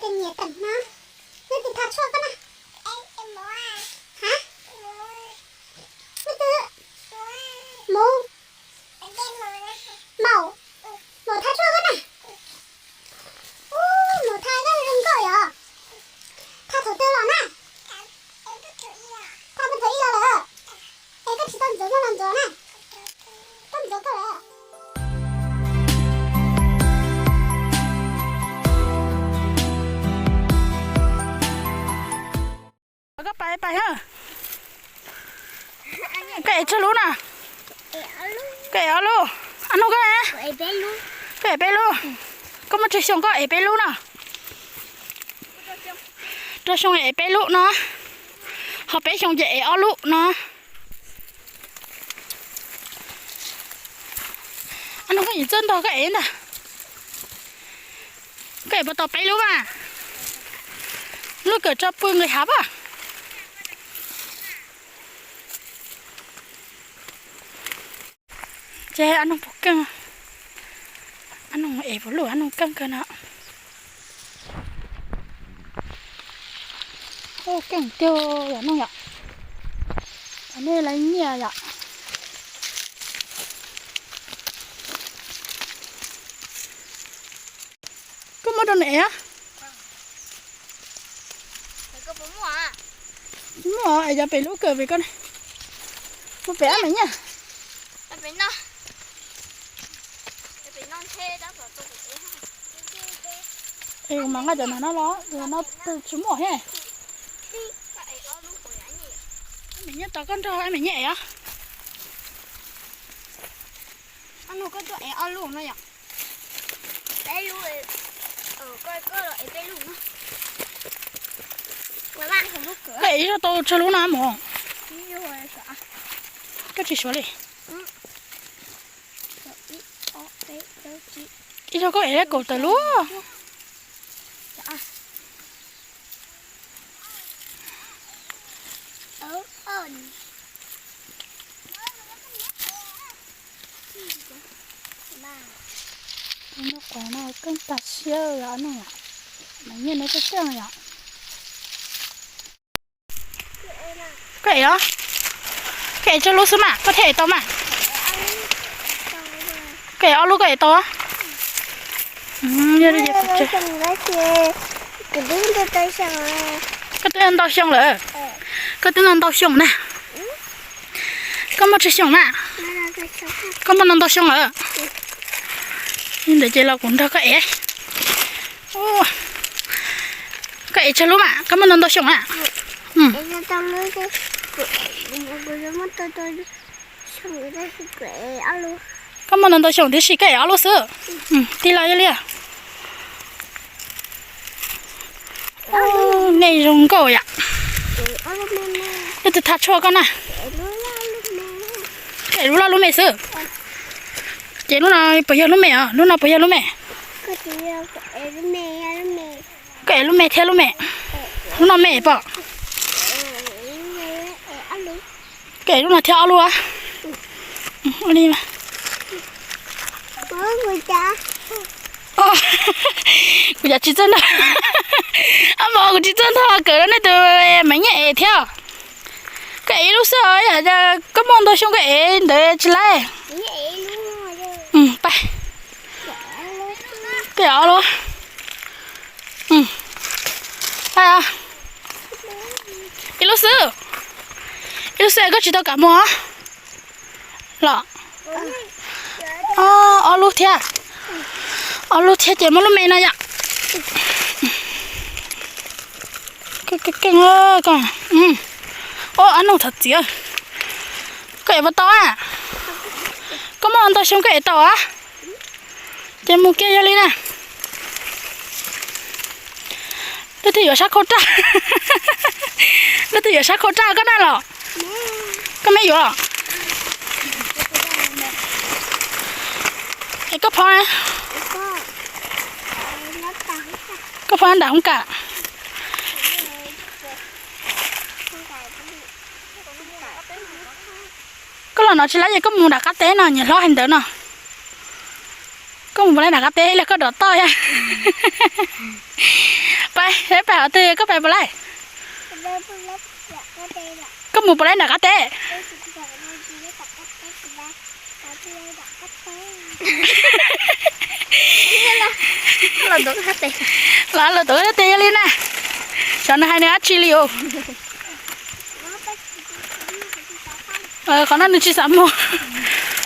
Nyiam teem no, leej twg tha tshuaj koj na? Ha? Leej twg? Mus. Maum, maum tha tshuaj koj na. Ub, maum tha koj zoo nkauj yom. Tha thaum twg los na? Tha puag thaum ib los lawm. Es koj tsis tau ntxuav koj los ntxuav na. Koj ntxuav koj lawm. Koj pais pais na. Koj ev tsawg lub na? Koj ev ob lub. Ab nug koj, koj ev peb lub. Koj muaj tsawg xyoo koj ev peb lub no? Rau xyoo ev peb lub no, ho peb xyoo ces ev ob lub no. Ab nug koj yim txawj ntog koj ev ntag. Koj ev puas tau peb lub mas? Lub kawm tso pw nqis hav pam. Ces ab nug puas keej, ab nug ev puas luj, ab nug keej kawg no. Keej tiag yom, nug yom. Nej lawv nyiaj yom. Koj muab rau nws ev. Muaj es cov pem lub kawm pem koj, muaj pem ab me nyiaj. Es mas nqa cov no los, no tsis muaj thiab. Ab me nyiaj tos koj nrog ab me nyiaj ev os. Ab nug koj tuaj ev ob lub no yom. Koj ev ib zaug tau tsawg lub no mog? Koj tsis suav li. Ib zaug koj ev kaum tawm lub. Nyob qhov no keej tas siab os, mas nyiaj no keej keej yom. Koj ev os, koj ev tsawg lub xwb mas koj thiaj ev tau mas? Koj ev ob lub koj ev tau? Koj twb ntau xyoo lawm, koj twb ntau ntau xyoo na. Koj muaj tsawg xyoo na? Koj muaj ntau ntau xyoo lawm. Li ntawd ces los kuv nrog koj ev. Koj ev tsawg lub mas koj muaj ntau ntau xyoo na? Koj muaj ntau ntau xyoo tiam sis koj ev ob lub xwb. Tij laug Yaj Liaj, nej zoo nkauj yom. Leej twg tha tshuaj koj na? Koj ev lub loj lub me xwb. Ces lub no puas yog lub me os? Lub no puas yog lub me? Koj ev lub me thiab lub me. Lub no me pom. Koj ev lub no thiab ob lub. Kuv cas tsis txawj ntog. Ab mos, kuv tsis txawj ntog kawm rau nej tus me nyuam ev thiab. Koj ev ib lub xwb os, yam koj muaj ntau xyoo koj ev ntawd tsis laib. Pab, koj ev ob lub. Ib lub xwb, ib lub xwb koj tsis tau kam muag los. Ob lub thiab, ob lub thiab ces muab lub me no yom. Keej, Anub Thov Txiv, koj ev puas tau a? Koj muaj ntau xyoo koj ev tau a? Ces mus kiag yog li na. Leej twg yuav sab khau raj? Leej twg yuav sab khau raj, koj na los? Koj me yuav. Es koj phob, koj phob nram hoob kas. Koj los no tsis laib ces koj mus nram qab teb no, nyias hlob hais ntawd no. Koj mus nram qab teb los koj dov toj thiab. Pais, pais qhov twg, koj pais puas laij? Koj mus puas laij nram qab teb? Los los tom qab teb yog li na. Xyov nws hais nws dab tsi li os. Qhov no nws tsis xav mus.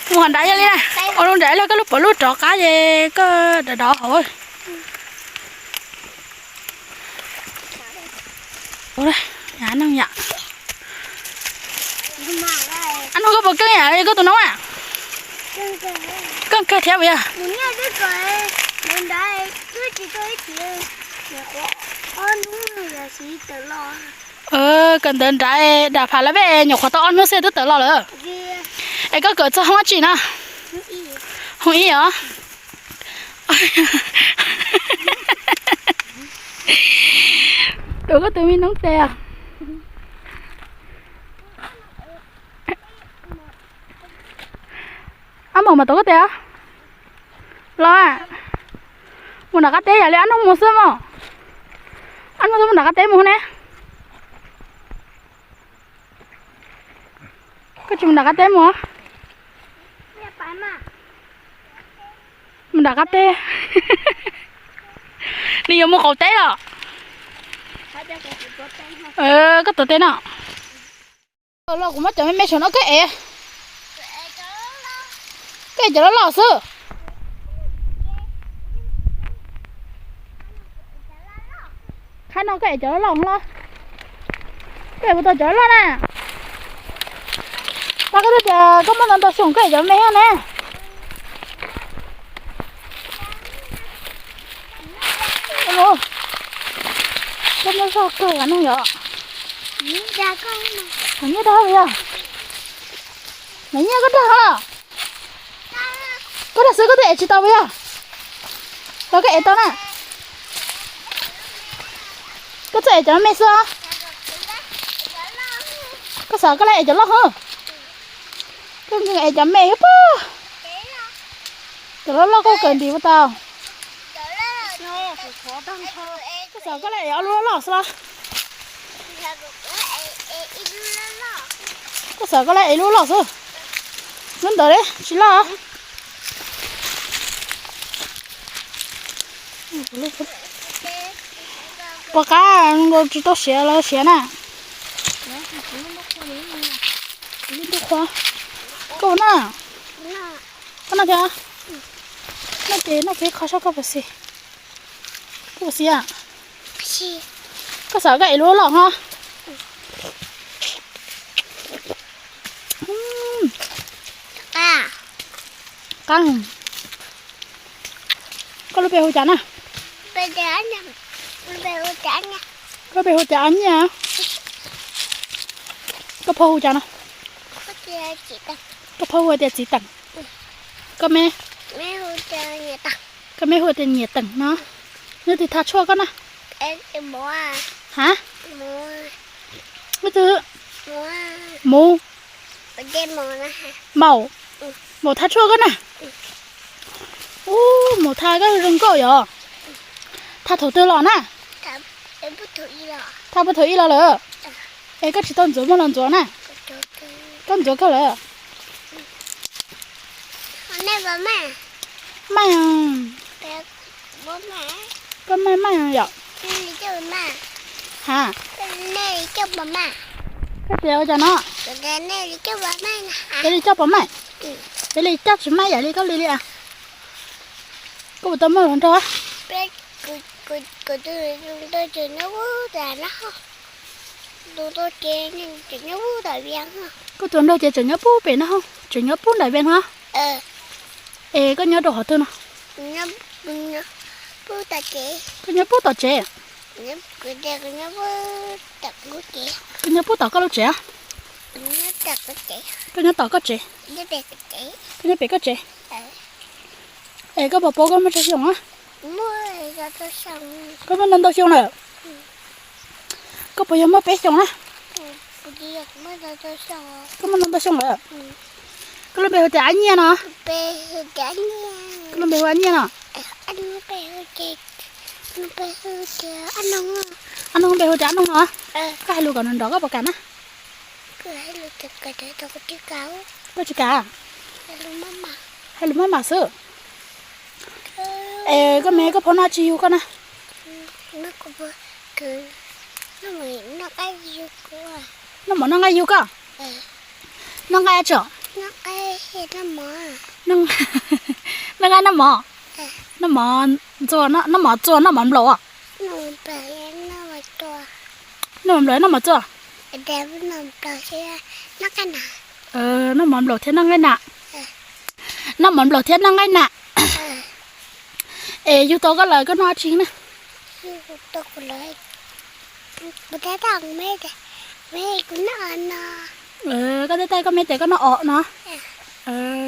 Mus qhov nrad yog li na. Ua lub nrad los koj lub puav lub rov qab ces koj dov dov hauv. Ab nug, koj puas keej yam koj tus noob a? Keej kawg thiab puas yog? Kawm ntawv nrad dam pham lawv peb nyuam qhuav tau ob hnub xwb twb tawm los lawm. Es koj kawm txog hoob dab tsi no? Hoob ib os. Tus koj tus me noob tes. Ab, mus mas tau koj tes. Los, mus nram qab teb yam li ab nug mus xwb mog. Ab nug xwb mus nram qab teb mus ne. Koj tsis mus nram qab teb mus? Mus nram qab teb. Nws yuav mus qaum teb los? Koj tuav tes no. Los kuv muab cov me me saum no koj ev. Koj ev cov loj loj xwb. Qhab no koj ev cov loj loj los? Koj ev puas tau cov loj na? Pab koj tias koj muaj ntau ntau xyoo koj ev cov me thiab ne. Koj muaj zog kawg no yom. Nyiaj dag yog. Nyiaj koj dag los? Koj dag xwb koj twb ev tsis tau puas yog? Los koj ev tau na. Koj txawj ev cov me xwb os. Koj xav koj laj ev cov loj hos. Koj nkees ev cov me xwb pob. Cov loj loj koj kawm ntim puas tau? Koj xav koj laj ev ob lub loj loj xwb los? Koj xav koj laj ev lub loj xwb. Lub ntawd li tsis loj. Puas qab, tsis tau siav los siav na. Koj ua noj, koj noj thiab. Noj ces noj kev kho saib koj puas xis. Koj puas xis a? Koj xav koj ev lub loj hos. Qab. Koj lub npe hu cas na? Koj lub npe hu cas Ab Nyiaj? Koj phauj hu cas no? Koj phauj hu tias Txiv Teem. Koj me? Koj me hu tias Nyiam Teem no. Leej twg tha tshuaj koj na? Ha? Leej twg? Mus. Maum. Maum tha tshuaj koj na. Ub, maum tha koj zoo nkauj yom. Tha thaum twg los na? Tha puag thaum ib los lawm. Es koj tsis tau ntxuav muaj los ntxuav na. Koj ntxuav kawg lawm. Maj, koj maj maj yom. Ha, koj tias ua cas no? Kev li coj pov maj. Kev li coj tsis maj yam li koj li li as. Koj puas tau muaj hluas nraug? Koj tus hluas nraug ces tseem nyob pub pem no, tseem nyob pub nram ven no. Es koj nyob rau qhov twg no? Koj nyob pub tom tsev. Koj nyob pub tom koj lub tsev. Koj nyob tom koj tsev. Koj nyob pem koj tsev. Es koj puas paub koj muaj tsawg xyoo a? Koj muaj ntau ntau xyoo lawm. Koj puas yog muaj peb xyoo na? Koj muaj ntau ntau xyoo lawm. Koj lub npe hu tias Ab Nyiaj no. Koj lub npe hu Ab Nyiaj no. Koj lub npe hu Ab Nyiaj. Ob noog, npe hu tias ob noog no. Koj hais lus kom nrov nrov koj puas kam na? Koj tsis kam? Hais lus maj mam xwb. Es koj me koj phaub noj tsis yug koj na? Noj mov noj nqaij yug koj? Noj nqaij tso. Noj nqaij noj mov. Noj mov txua, noj mov txua noj mov nplaum. Noj mov nplaum noj mov txua. Noj mov nplaum thiab noj nqaij na. Noj mov nplaum thiab noj nqaij na. Es yug tau koj lawm koj noj tsis na? Koj teb tais koj me tias koj noj os no.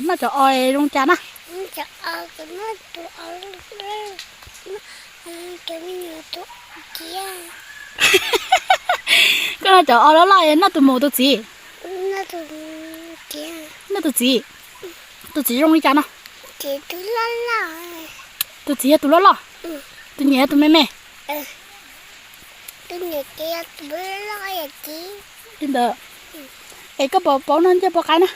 Noj cov os zoo cas na? Koj noj cov os loj loj noj tus mus tus txiv? Noj tus txiv. Tus txiv zoo li cas no? Tus txiv yog tus loj loj, tus niam yog tus me me. Li ntawd. Es koj puas paub noj ncej puab qaib na?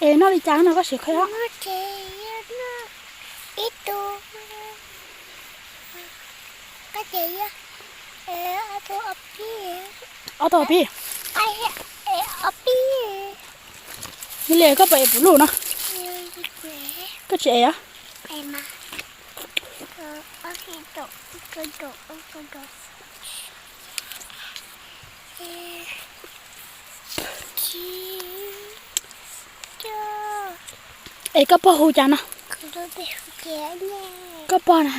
Es noj li cas no koj sim qhia. Ob tug ob pib. Li koj puas ev puv luj no? Koj tsis ev os. Es koj pog hu cas no? Koj pog na?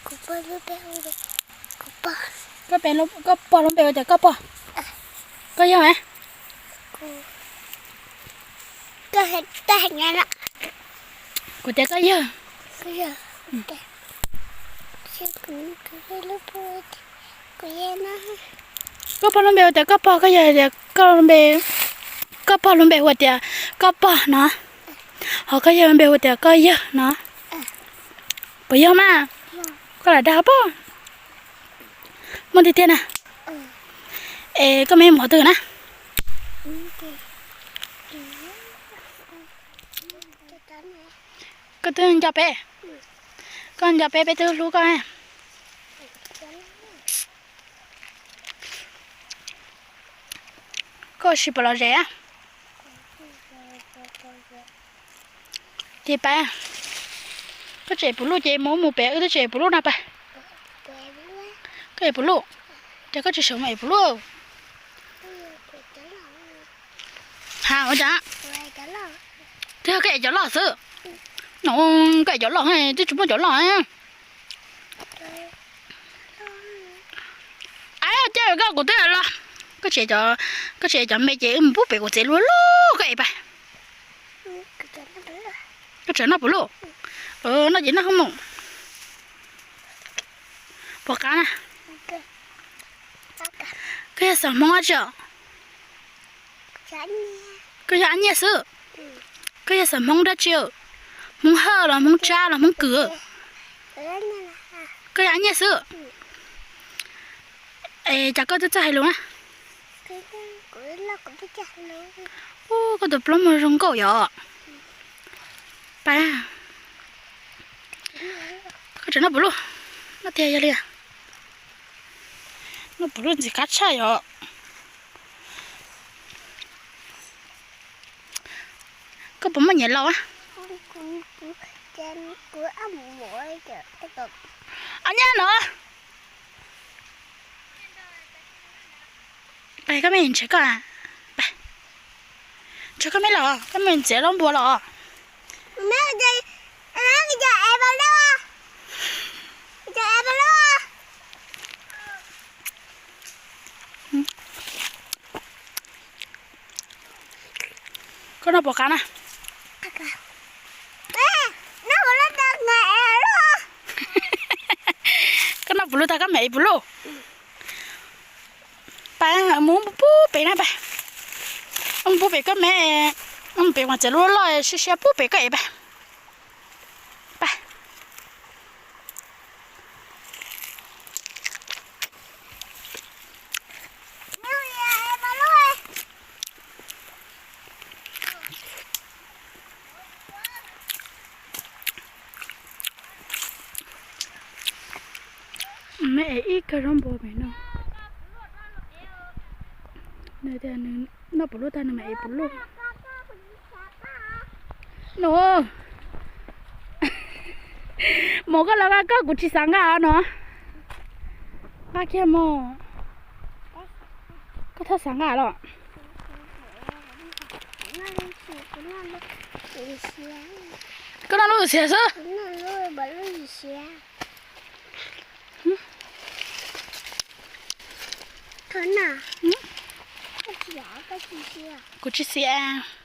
Koj pog lub npe hu tias koj pog. Koj yawg mas? Kuv tias koj yawg. Koj pog lub npe hu tias koj pog, koj yawg tias koj, koj pog lub npe hu tias koj pog no, ho koj yawg lub npe hu tias koj yawg no. Puas yog mas? Koj lam dag pog. Muaj tiag tiag na. Es koj me mus qhov twg na? Koj twb nco peb, koj nco peb, peb twb hlub koj. Koj ua si puas lom zem? Ces pab, koj tseem puv luj ces mus mus pem wb twb tseem puv luj no pab. Koj ev puv luj, ces koj tsis sawv mus ev puv luj. Ha ua cas? Twb yog koj ev cov loj xwb. Koj ev cov loj, twb tsis muaj cov loj. Ab, cia koj, kuv twb los. Koj tsis ev cov me ces wb mus pub pem kuv txiv luaj luaj, koj ev pab. Koj tseem noj puv luj? Noj ces noj mus. Puas qab na? Koj yog xeem Hmoob dab tsi os? Koj yog Ab Nyiaj xwb. Koj yog xeem Hmoob dab tsi? Hmoob Hawj los Hmoob Tsab los Hmoob Kws? Koj yog Ab Nyiaj xwb. Es cas koj twb txawj hais lus na? Ub, koj tus plaub muag zoo nkauj yom. Pab, koj tseem noj puv luj, noj tiag yog li. Noj puv luj ntxim qab tshaj yom. Koj puas muaj niam laus? Ab Nyiaj no. Pab, koj me ntshe koj, ntshe koj me los, koj me ntxiv lub npua los. Koj noj puas qab na? Koj noj puv luj tag koj mam ev puv luj. Pab, mus pub pem na pab. Mus pub pem koj me, mus pem mas txiv loj loj siab siab pub pem koj ev pab. Mas es ib kawg zaub npua me no. Nws tias nws noj puv luaj tag nws mam es puv luaj. No, mus koj los nqa koj, kuv tsis xav nqa no. Nqa kiag mus. Koj txhob xav nqa los. Koj noj lub xiav xwb. Kuv tsis xiav.